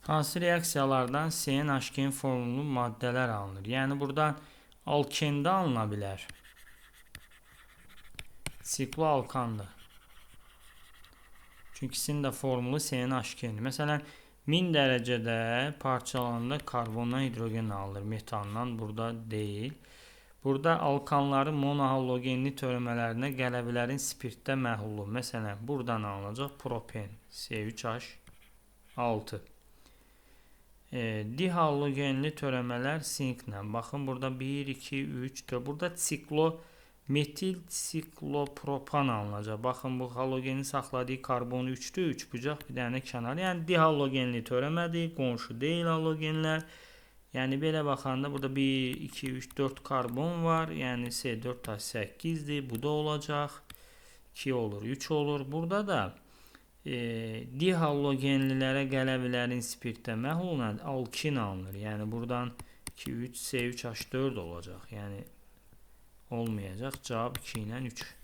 Hansı reaksiyalardan CnH2n formulu maddələr alınır? Yəni buradan alkende alına bilər. Sikloalkandır. Çünki ikisinin də formulu CnH2n. Məsələn, 1000 dərəcədə parçalananda karbondan hidrogen alınır, metandan burada deyil. Burada alkanların monohalogenli törəmələrinə qələvilərin spirtdə məhlulu. Məsələn, buradan alınacaq propen C3H6. Dihalogenli törəmələr sinklə. Baxın, burada 1, 2, 3, 4. Burada metil siklopropan alınacaq. Baxın, bu halogenin saxladığı karbon 3-dür, 3 bucaq, bir dənə kənar. Yəni dihalogenli törəmədir, qonşu deyil halogenlər. Yəni belə baxanda burada 1, 2, 3, 4 karbon var. Yəni C4H8-dir. Bu da olacaq. 2 olur, 3 olur. Burada da dihalogenlilərə qələvilərin spirtdə məhluluna alkin alınır. Yəni buradan 2, 3, C3H4 olacaq. Yəni olmayacaq. Cavab 2 ilə 3.